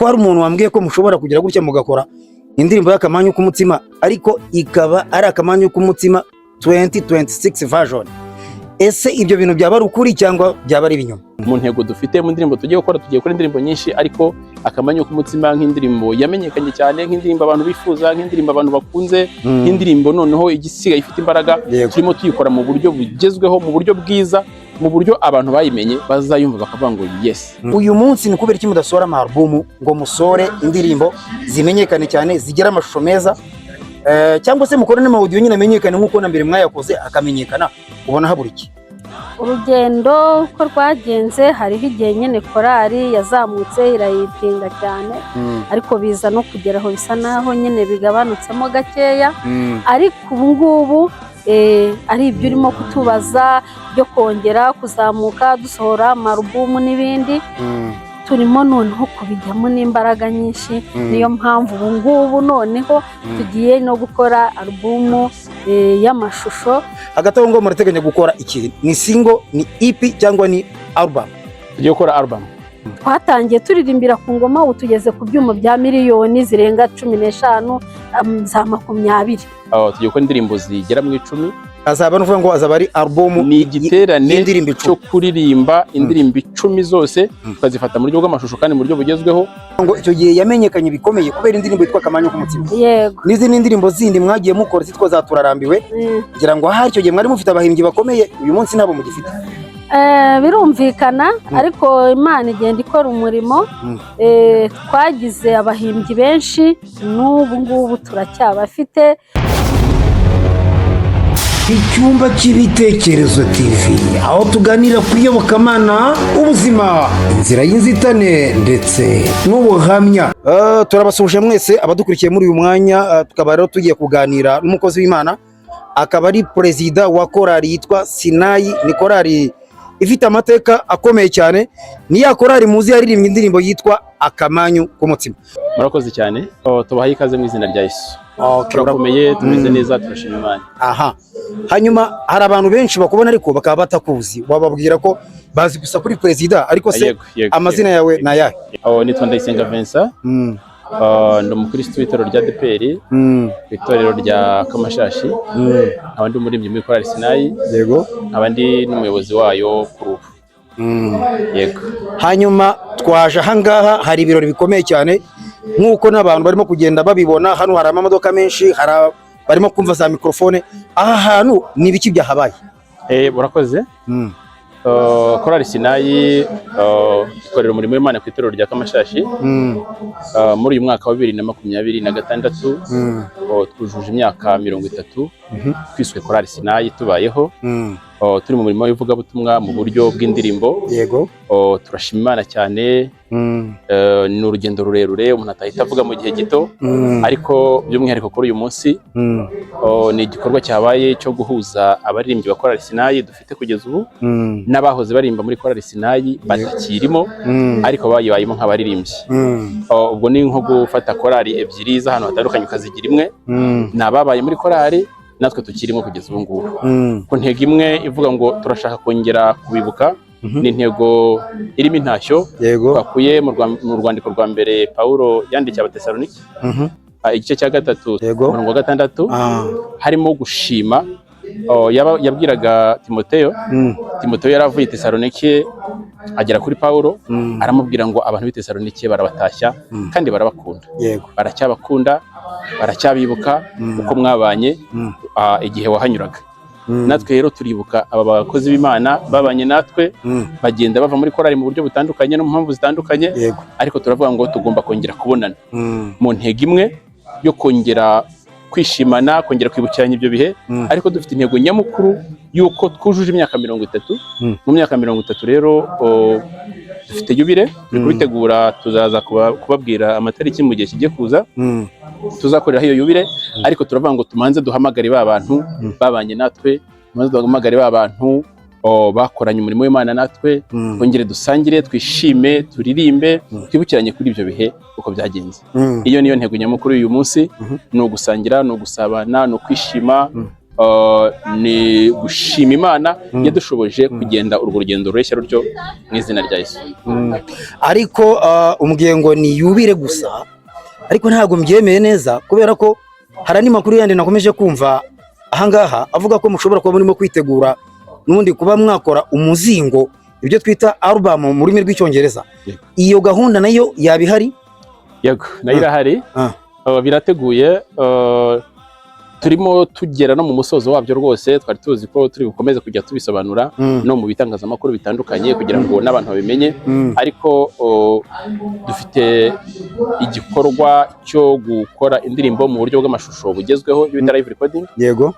Ko hari umuntu wambwiye ko mushobora kugira gutya mugakora indirimbo y'Akamanyu k'umutsima, ariko ikaba ari Akamanyu k'umutsima 2026 version. Ese ibyo bintu byaba ari ukuri cyangwa byaba ari ibinyoma? Mu ntego dufite mu ndirimbo tugiye gukora, tugiye gukora indirimbo nyinshi, ariko Akamanyu k'umutsima nk'indirimbo yamenyekanye cyane, nk'indirimbo abantu bifuza, nk'indirimbo abantu bakunze, nk'indirimbo noneho igisigaye ifite imbaraga, turimo tuyikora mu buryo bugezweho, mu buryo bwiza, mu buryo abantu bayimenye bazayumva bakavuga ngo "Yes". Uyu munsi ni kubera iki mudasohora ama album ngo musore indirimbo zimenyekane cyane, zigire amashusho meza, cyangwa se mukore n'ama audio nyine amenyekane nk'uko na mbere mwayakoze akamenyekana? Ubona habura iki? Urugendo uko rwagenze, hariho igihe nyine korali yazamutse irayitinga cyane, ariko biza no kugera aho bisa naho nyine bigabanutsemo gakeya. Ariko ubu ngubu ari ibyo urimo kutubaza byo kongera kuzamuka dusohora ama album n'ibindi, turimo noneho kubijyamo n'imbaraga nyinshi. Niyo mpamvu ubu ngubu noneho tugiye no gukora album y'amashusho. Hagati aho ngo murateganya gukora iki? Ni single, ni EP cyangwa ni album? Tugiye gukora album. Twatangiye turirimbira ku ngoma, ubu tugeze ku byuma bya miliyoni zirenga 15, za 20. Aho tugiye gukora indirimbo zigera mu 10. Azaba ni ukuvuga ngo azaba ari album Ni igiterane y'indirimbo cyo 10. kuririmba indirimbo 10 zose, tukazifata mu buryo bw'amashusho kandi mu buryo bugezweho. Ngo icyo gihe yamenyekanye bikomeye kubera indirimbo yitwa Akamanyu k'umutsima Yego. n'izindi ndirimbo zindi mwagiye mukora zitwa za Turarambiwe. Ngira ngo ahari icyo gihe mwari mufite abahimbyi bakomeye, uyu munsi nabo mugifite. Birumvikana, ariko Imana igenda ikora umurimo. Twagize abahimbyi benshi, n'ubu ngubu turacyabafite. Icyumba cy'Ibitekerezo TV, aho tuganira ku iyobokamana, ubuzima, inzira y'inzitane ndetse n'ubuhamya. Turabasuhuje mwese abadukurikiye muri uyu mwanya. Tukaba rero tugiye kuganira n'umukozi w'Imana, akaba ari perezida wa korali yitwa Sinayi. Ni korali ifite amateka akomeye cyane, ni ya korali muzi yaririmbye indirimbo yitwa Akamanyu k'umutsima. Murakoze cyane. Oh, tubahaye ikaze mu izina rya Yesu. Okay. Turakomeye, tumeze neza, turashima Imana. Aha, hanyuma hari abantu benshi bakubona ariko bakaba batakuzi. Wababwira ko bazi gusa kuri perezida, ariko se Yego. amazina Yego. yawe ni ayahe? Oh, nitwa Ndayisenga Vincent. Ndi umukristo w'itorero rya ADEPR, ku itorero rya Kamashashi, nkaba ndi umuririmbyi muri korali Sinayi, nkaba ndi n'umuyobozi wayo kuri ubu. Yego. Hanyuma twaje ahangaha, hari ibirori bikomeye cyane nk'uko n'abantu barimo kugenda babibona. Hano hari amamodoka menshi, hari barimo kumva za mikorofone. Aha hantu ni ibiki byahabaye? Murakoze. Korali Sinayi ikorera umurimo w'Imana ku itorero rya Kamashashi. Muri uyu mwaka wa 2026, twujuje imyaka 30 twiswe Korali Sinayi, tubayeho, turi mu murimo w'ivugabutumwa mu buryo bw'indirimbo. Turashima Imana cyane. Ni urugendo rurerure umuntu atahita avuga mu gihe gito, ariko by'umwihariko kuri uyu munsi, ni igikorwa cyabaye cyo guhuza abaririmbyi ba Korali Sinayi dufite kugeza ubu n'abahoze baririmba muri Korali Sinayi batakirimo, ariko bayibayemo nk'abaririmbyi. Ubwo ni nko gufata korali ebyiri z'ahantu hatandukanye ukazigira imwe. Ni ababaye muri korali natwe tukirimo kugeza ubu ngubu, ku ntego imwe ivuga ngo turashaka kongera kubibuka. Ni intego irimo intashyo twakuye mu rwandiko rwa mbere Pawulo yandikiye Abatesaloniki, igice cya 3, umurongo wa 6, harimo gushima. Oh, yabwiraga Timoteyo. Timoteyo yari avuye i Tesalonike agera kuri Pawulo, aramubwira ngo abantu b'i Tesalonike barabatashya kandi barabakunda, baracyabakunda, baracyabibuka uko mwabanye igihe wahanyuraga. Natwe rero turibuka aba bakozi b'Imana babanye natwe, bagenda bava muri korali mu buryo butandukanye no mu mpamvu zitandukanye, ariko turavuga ngo tugomba kongera kubonana mu ntego imwe yo kongera kwishimana, kongera kwibukiranya ibyo bihe, ariko dufite intego nyamukuru y'uko twujuje imyaka 30. Mu myaka 30 rero, dufite yubile turi kubitegura, tuzaza kubabwira amatariki mu gihe kigiye kuza tuzakoreraho iyo yubile. Ariko turavuga ngo tumanze duhamagare ba bantu babanye natwe, tumanze duhamagare ba bantu bakoranye umurimo w'Imana natwe, twongere dusangire, twishime, turirimbe, twibukiranye kuri ibyo bihe uko byagenze. Iyo niyo ntego nyamukuru y'uyu munsi. Ni ugusangira, ni ugusabana, ni ukwishima. Ni gushima Imana yadushoboje kugenda urwo rugendo rureshya rutyo mu izina rya Yesu. Ariko umbwiye ngo ni yubile gusa, ariko ntabwo mbyemeye neza, kubera ko hari andi makuru yandi nakomeje kumva ahangaha avuga ko mushobora kuba murimo kwitegura n'ubundi kuba mwakora umuzingo, ibyo twita album mu rurimi rw'Icyongereza. Yego. Iyo gahunda nayo yaba ihari? Yego, nayo irahari. Birateguye, turimo tugera no mu musozo wabyo rwose. Twari tuzi ko turi bukomeze kujya tubisobanura no mu bitangazamakuru bitandukanye kugira ngo n'abantu babimenye, ariko dufite igikorwa cyo gukora indirimbo mu buryo bw'amashusho bugezweho, ibyo bita live recording,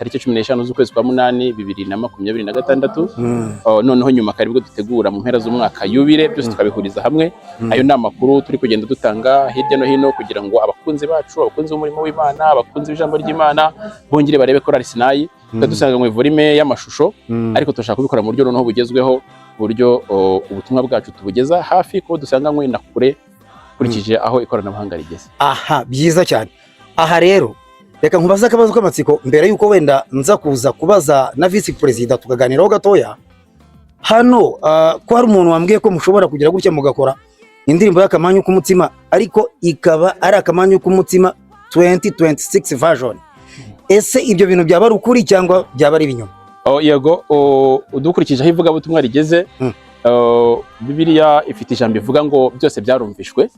tariki 15 z'ukwezi kwa munani 2026. Noneho nyuma akaba aribwo dutegura mu mpera z'umwaka yubile, byose tukabihuriza hamwe. Ayo ni amakuru turi kugenda dutanga hirya no hino kugira ngo abakunzi bacu, abakunzi b'umurimo w'Imana, abakunzi b'ijambo ry'Imana bongere barebe Korali Sinayi. Tukaba dusanga mu volume y'amashusho, ariko turashaka kubikora mu buryo noneho bugezweho, ku buryo ubutumwa bwacu tubugeza hafi kuko dusanganywe na kure, ukurikije aho ikoranabuhanga rigeze. Aha, byiza cyane. Aha rero reka nkubaze akabazo k'amatsiko mbere y'uko wenda nza kuza kubaza na visi perezida tukaganiraho gatoya hano. Ko hari umuntu wambwiye ko mushobora kugira gutya mugakora indirimbo y'Akamanyu k'Umutima, ariko ikaba ari Akamanyu k'Umutima 2026 version, ese ibyo bintu byaba ari ukuri cyangwa byaba ari ibinyoma? Oh, yego, udukurikije aho ivugabutumwa rigeze, Bibiliya ifite ijambo ivuga ngo byose byarumvishwe.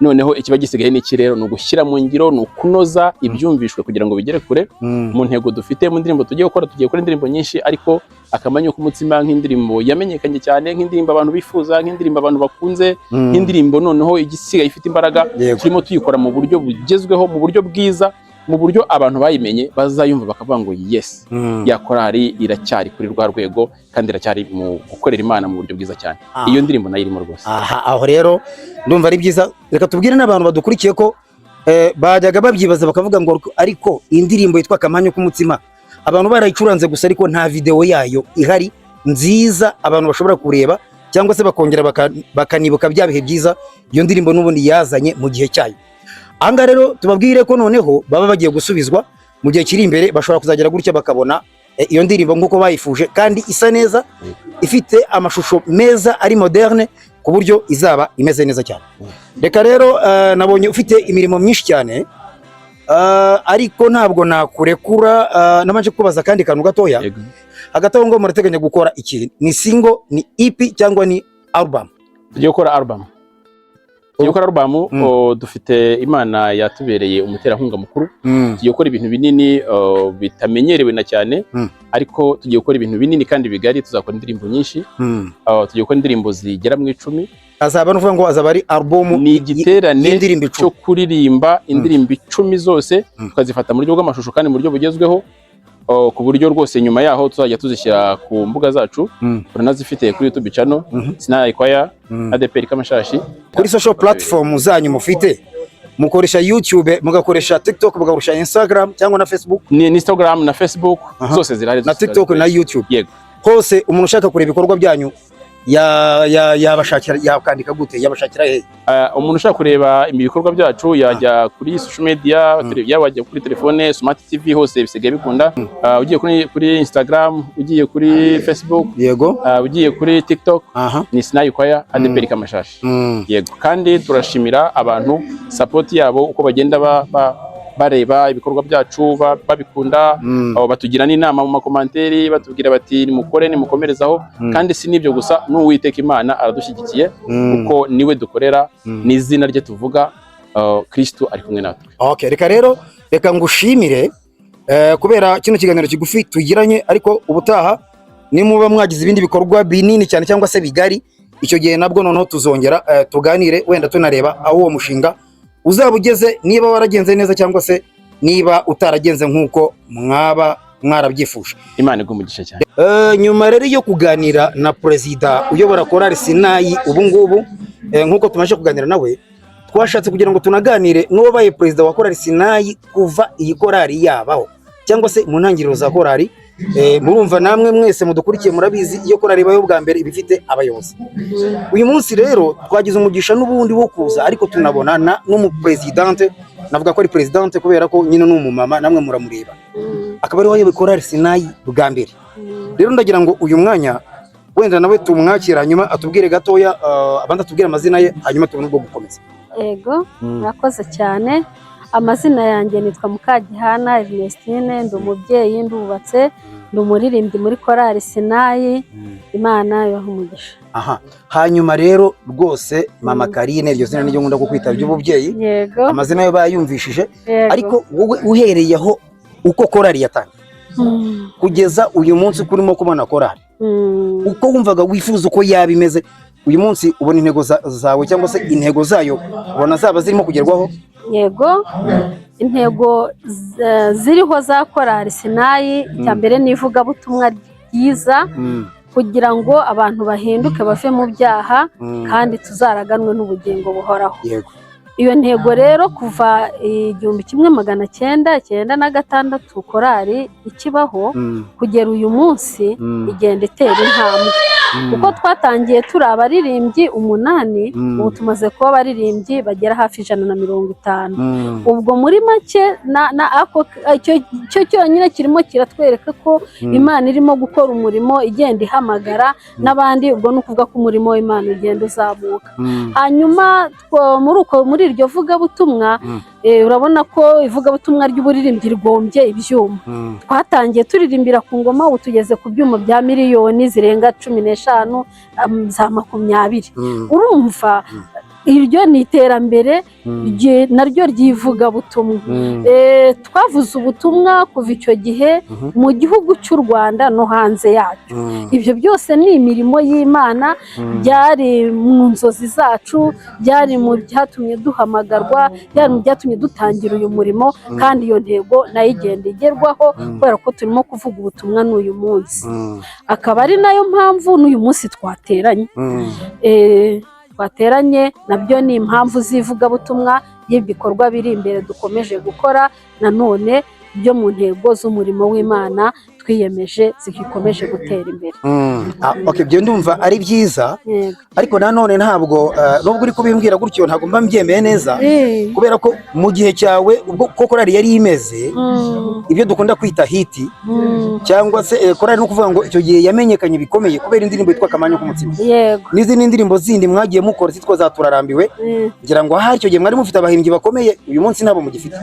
Noneho ikiba gisigaye ni iki rero? Ni ugushyira mu ngiro, ni ukunoza ibyumvishwe kugira ngo bigere kure. Mu ntego dufite mu ndirimbo tugiye gukora, tugiye gukora indirimbo nyinshi, ariko Akamanyu k'Umutsima nk'indirimbo yamenyekanye cyane, nk'indirimbo abantu bifuza, nk'indirimbo abantu bakunze, nk'indirimbo noneho igisigaye ifite imbaraga, turimo tuyikora mu buryo bugezweho, mu buryo bwiza, mu buryo abantu bayimenye bazayumva bakavuga ngo "Yes, ya korali iracyari kuri rwa rwego kandi iracyari mu gukorera Imana mu buryo bwiza cyane." Iyo ndirimbo nayo irimo rwose. Aha, aho rero ndumva ari byiza. Reka tubwire n'abantu badukurikiye ko bajyaga babyibaza bakavuga ngo ariko indirimbo yitwa Akamanyu k'Umutsima abantu barayicuranze gusa, ariko nta video yayo ihari nziza abantu bashobora kureba cyangwa se bakongera bakanibuka bya bihe byiza iyo ndirimbo n'ubundi yazanye mu gihe cyayo. Ahangaha rero tubabwire ko noneho baba bagiye gusubizwa mu gihe kiri imbere, bashobora kuzagera gutya bakabona iyo ndirimbo nk'uko bayifuje, kandi isa neza, ifite amashusho meza ari moderne, ku buryo izaba imeze neza cyane. Reka rero, nabonye ufite imirimo myinshi cyane, ariko ntabwo nakurekura nabanje kubaza akandi kantu gatoya. Yego. Hagati aho ngo murateganya gukora iki? Ni single, ni EP cyangwa ni album? Tugiye gukora album, tugiye gukora album. Dufite Imana yatubereye umuterankunga mukuru. Tugiye gukora ibintu binini, bitamenyerewe na cyane, ariko tugiye gukora ibintu binini kandi bigari. Tuzakora indirimbo nyinshi. Tugiye gukora indirimbo zigera mu 10. Azaba nuvuga ngo azaba ari album Ni igiterane y'indirimbo cyo 10. kuririmba indirimbo 10 zose, tukazifata mu buryo bw'amashusho kandi mu buryo bugezweho, ku buryo rwose nyuma yaho tuzajya tuzishyira ku mbuga zacu. Turanazifite kuri YouTube channel, Sinayi Choir, ADEPR Kamashashi. Kuri social platform zanyu mufite, mukoresha YouTube, mugakoresha TikTok, mugakoresha Instagram cyangwa na Facebook? Ni Instagram na Facebook. Zose zirahari. Na Zose TikTok na zirahari. YouTube? Yego. Hose umuntu ushaka kureba ibikorwa byanyu yabashakira, yakandika gute, yabashakira hehe? Umuntu ushaka kureba ibikorwa byacu yajya kuri social media, yaba wajya kuri telefone, smart TV, hose bisigaye bikunda. Ugiye kuri Instagram, ugiye kuri Facebook, ugiye kuri TikTok, ni Sinayi Choir ADEPR Kamashashi. Yego, kandi turashimira abantu support yabo, uko bagenda bareba ibikorwa byacu, babikunda, abo batugira n'inama mu makomanteri, batubwira bati nimukore, nimukomerezaho. Kandi si n'ibyo gusa, n'Uwiteka Imana aradushyigikiye, kuko niwe dukorera, n'izina rye tuvuga, Kristo ari kumwe natwe. Okay, reka rero reka ngushimire kubera kino kiganiro kigufi tugiranye, ariko ubutaha nimuba mwagize ibindi bikorwa binini cyane cyangwa se bigari, icyo gihe nabwo noneho tuzongera tuganire, wenda tunareba aho uwo mushinga uzaba ugeze, niba waragenze neza cyangwa se niba utaragenze nk'uko mwaba mwarabyifuje. Imana iguhe umugisha cyane. Nyuma rero yo kuganira na perezida uyobora Korali Sinayi ubu ngubu, nk'uko tumaze kuganira nawe, twashatse kugira ngo tunaganire n'uwabaye perezida wa Korali Sinayi kuva iyi korali yabaho, cyangwa se mu ntangiriro za korali. Murumva namwe mwese mudukurikiye murabizi, iyo korali ibayeho bwa mbere iba ifite abayobozi. Uyu munsi rero twagize umugisha n'ubundi wo kuza, ariko tunabonana n'umuperezidante. Navuga ko ari perezidante kubera ko nyine ni umumama, namwe muramureba. Akaba ari wayoboye korali Sinayi bwa mbere. Rero ndagira ngo uyu mwanya wenda nawe tumwakira, hanyuma atubwire gatoya, abanza atubwire amazina ye, hanyuma tubone ubwo gukomeza. Yego, murakoze cyane. Amazina yanjye nitwa Mukagihana Ernestine, ndi umubyeyi, ndubatse, ndi umuririmbyi muri korali Sinayi. Imana ibahe umugisha. Aha, hanyuma rero rwose mama Karine, iryo zina niryo nkunda kukwita ry'ububyeyi. Yego. Amazina yo bayumvishije. Yego. Ariko wowe uhereye aho uko korali yatangiye kugeza uyu munsi uko urimo kubona korali, uko wumvaga wifuza uko yaba imeze uyu munsi, ubona intego zawe cyangwa se intego zayo ubona zaba zirimo kugerwaho? Yego, intego ziriho za korali Sinayi, icya mbere ni ivugabutumwa ryiza kugira ngo abantu bahinduke bave mu byaha kandi tuzaraganwe n'ubugingo buhoraho. Iyo ntego rero, kuva 1996 korali ikibaho kugera uyu munsi, igenda itera intambwe, kuko twatangiye turi abaririmbyi 8, ubu tumaze kuba abaririmbyi bagera hafi 150. Ubwo muri make na ako icyo cyonyine kirimo kiratwereka ko Imana irimo gukora umurimo, igenda ihamagara n'abandi. Ubwo ni ukuvuga ko umurimo w'Imana ugenda uzamuka. Hanyuma muri iryo vugabutumwa, urabona ko ivugabutumwa ry'uburirimbyi rigombye ibyuma. Twatangiye turirimbira ku ngoma, ubu tugeze ku byuma bya miliyoni zirenga 15, za 20. Urumva iryo ni iterambere naryo ry'ivugabutumwa. Twavuze ubutumwa kuva icyo gihe mu gihugu cy'u Rwanda no hanze yacyo. Ibyo byose ni imirimo y'Imana, byari mu nzozi zacu, byari mu byatumye duhamagarwa, byari mu byatumye dutangira uyu murimo, kandi iyo ntego nayo igenda igerwaho kubera ko turimo kuvuga ubutumwa n'uyu munsi. Akaba ari nayo mpamvu n'uyu munsi twateranye. Twateranye nabyo ni impamvu z'ivugabutumwa y'ibikorwa biri imbere dukomeje gukora nanone byo mu ntego z'umurimo w'Imana twiyemeje zigikomeje gutera imbere. Ah, okay, ibyo ndumva ari byiza. Yego. Ariko nanone ntabwo, nubwo uri kubimbwira gutyo, ntabwo mba mbyemeye neza, kubera ko mu gihe cyawe ubwo ko korali yari imeze, ibyo dukunda kwita hit cyangwa se korali, ni ukuvuga ngo icyo gihe yamenyekanye bikomeye kubera indirimbo yitwa Kamanyu k'umutsima n'izindi ndirimbo zindi mwagiye mukora zitwa za Turarambiwe. Ngira ngo ahari icyo gihe mwari mufite abahimbyi bakomeye, uyu munsi ntabwo mugifite.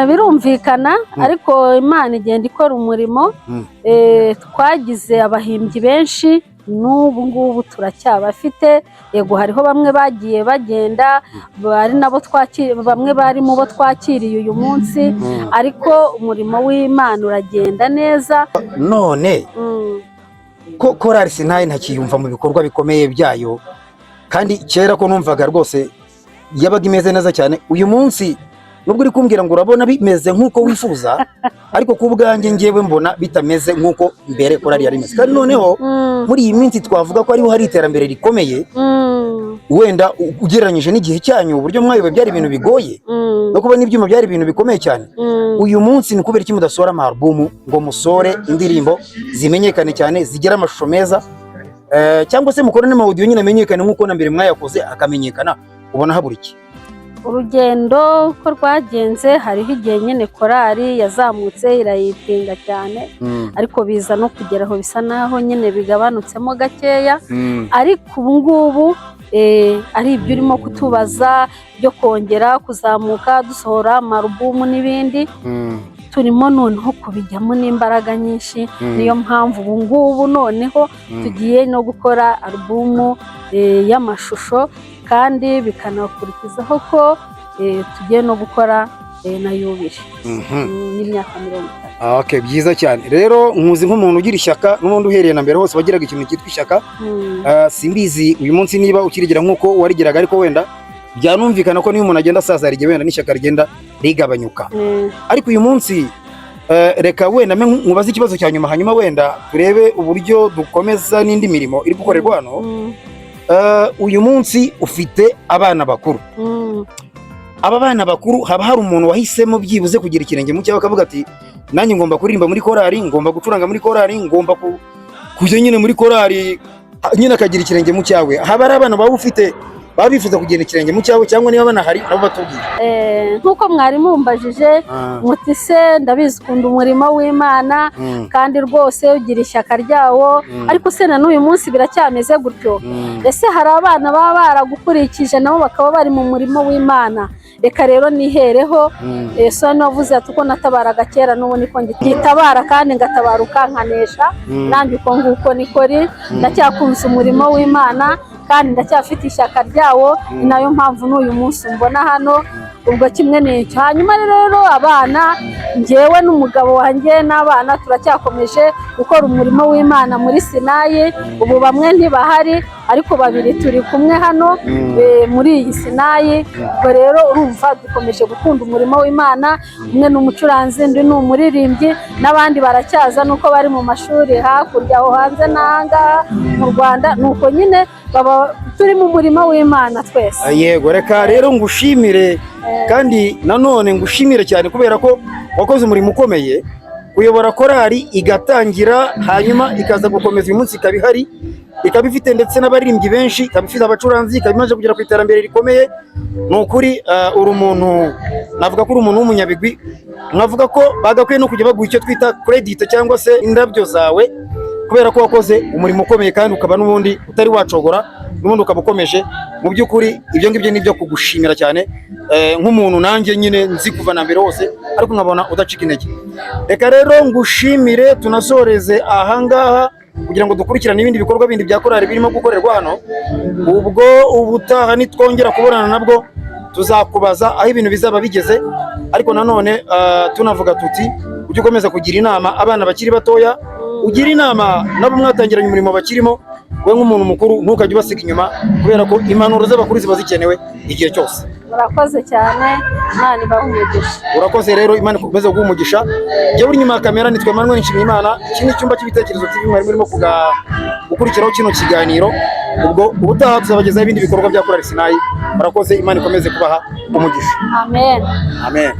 Birumvikana, ariko Imana igenda ikora umurimo. Twagize abahimbyi benshi, n'ubu ngubu turacyabafite. Yego, hariho bamwe bagiye bagenda, bari nabo bamwe bari mu bo twakiriye uyu munsi, ariko umurimo w'Imana uragenda neza. None ko korali Sinayi ntakiyumva mu bikorwa bikomeye byayo, kandi kera ko numvaga rwose yabaga imeze neza cyane, uyu munsi nubwo uri kumbwira ngo urabona bimeze nk'uko wifuza, ariko ku bwanjye ngewe mbona bitameze nk'uko mbere korali yari imeze, kandi noneho muri iyi minsi twavuga ko ariho hari iterambere rikomeye, wenda ugereranyije n'igihe cyanyu, uburyo mwayoboye byari ibintu bigoye, no kubona ibyuma byari ibintu bikomeye cyane. Uyu munsi ni kubera iki mudasohora amarubumu ngo musore indirimbo zimenyekane cyane, zigire amashusho meza, cyangwa se mukore n'ama audio nyine amenyekane nk'uko na mbere mwayakoze akamenyekana? Ubona habura iki? Urugendo uko rwagenze, hariho igihe nyine korali yazamutse irayitinga cyane, ariko biza no kugera aho bisa naho nyine bigabanutsemo gakeya. Ariko ubu ngubu, ari ibyo urimo kutubaza byo kongera kuzamuka dusohora amarubumu n'ibindi, turimo noneho kubijyamo n'imbaraga nyinshi. Niyo mpamvu ubu ngubu noneho tugiye no gukora alubumu y'amashusho, kandi bikanakurikizaho ko tugiye no gukora na yubile y'imyaka 30. Ah, okay, byiza cyane. Rero nkuzi nk'umuntu ugira ishyaka, n'ubundi uhereye na mbere hose wagiraga ikintu cyitwa ishyaka. Simbizi uyu munsi niba ukirigira nk'uko warigiraga, ariko wenda byanumvikana ko niyo umuntu agenda asaza hari igihe wenda n'ishyaka rigenda rigabanyuka. Ariko uyu munsi, reka wenda mbe nkubaze ikibazo cya nyuma, hanyuma wenda turebe uburyo dukomeza n'indi mirimo iri gukorerwa hano. Uyu munsi ufite abana bakuru. Aba bana bakuru, haba hari umuntu wahisemo byibuze kugira ikirenge mu cyawe akavuga ati: "Nanjye ngomba kuririmba muri korali, ngomba gucuranga muri korali, ngomba kujya nyine muri korali," nyine akagira ikirenge mu cyawe? Haba hari abana baba ufite? Baba bifuza kugenda ikirenge mu cyawe, cyangwa niba banahari nabo batubwire. Nk'uko mwari mumbajije muti se ndabizi ukunda umurimo w'Imana kandi rwose ugira ishyaka ryawo, ariko se na n'uyu munsi biracyameze gutyo? Ese hari abana baba baragukurikije nabo bakaba bari mu murimo w'Imana? Reka rero nihereho. So navuze ati uko natabaraga kera n'ubu niko ngitabara, kandi ngatabara ukankanesha. Nanjye uko nguko nikori ndacyakunze umurimo w'Imana kandi ndacyafite ishyaka ryawo, ni nayo mpamvu n'uyu munsi mbona hano. Ubwo kimwe n'icyo. Hanyuma rero abana, njyewe n'umugabo wanjye n'abana turacyakomeje gukora umurimo w'Imana muri Sinayi. Ubu bamwe ntibahari, ariko babiri turi kumwe hano muri iyi Sinayi. Ubwo rero urumva dukomeje gukunda umurimo w'Imana. Umwe ni umucuranzi, undi ni umuririmbyi, n'abandi baracyaza nuko bari mu mashuri hakurya aho hanze n'ahangaha mu Rwanda. Nuko nyine baba turi mu murimo w'Imana twese. Yego, reka rero ngushimire, kandi nanone ngushimire cyane kubera ko wakoze umurimo ukomeye kuyobora korali igatangira, hanyuma ikaza gukomeza, uyu munsi ikaba ihari, ikaba ifite ndetse n'abaririmbyi benshi, ikaba ifite abacuranzi, ikaba imaze kugera ku iterambere rikomeye. Ni ukuri uri umuntu, navuga ko uri umuntu w'umunyabigwi, nkavuga ko bagakwiye no kujya baguha icyo twita credit cyangwa se indabyo zawe, kubera ko wakoze umurimo ukomeye kandi ukaba n'ubundi utari wacogora, n'ubundi ukaba ukomeje. Mu by'ukuri ibyo ngibyo ni ibyo kugushimira cyane, nk'umuntu nanjye nyine nzi kuva na mbere hose, ariko nkabona udacika intege. Reka rero ngushimire, tunasoreze ahangaha kugira ngo dukurikirane ibindi bikorwa bindi bya korali birimo gukorerwa hano. Ubwo ubutaha nitwongera kubonana nabwo tuzakubaza aho ibintu bizaba bigeze, ariko nanone tunavuga tuti ujye ukomeza kugira inama abana bakiri batoya, ugira inama nabo mwatangiranye umurimo bakirimo. We nk'umuntu mukuru ntukajye ubasiga inyuma, kubera ko impanuro z'abakuru ziba zikenewe igihe cyose. Murakoze cyane, Imana ibahe umugisha. Urakoze rero, Imana ikomeze kuguha umugisha. Njyewe uri inyuma ya kamera nitwa Emmanuel Nshimiyimana. Iki ni Icyumba cy'Ibitekerezo TV, mwari murimo gukurikiraho kino kiganiro. Ubwo ubutaha tuzabagezaho ibindi bikorwa bya Korali Sinayi. Murakoze, Imana ikomeze kubaha umugisha. Amen. Amen.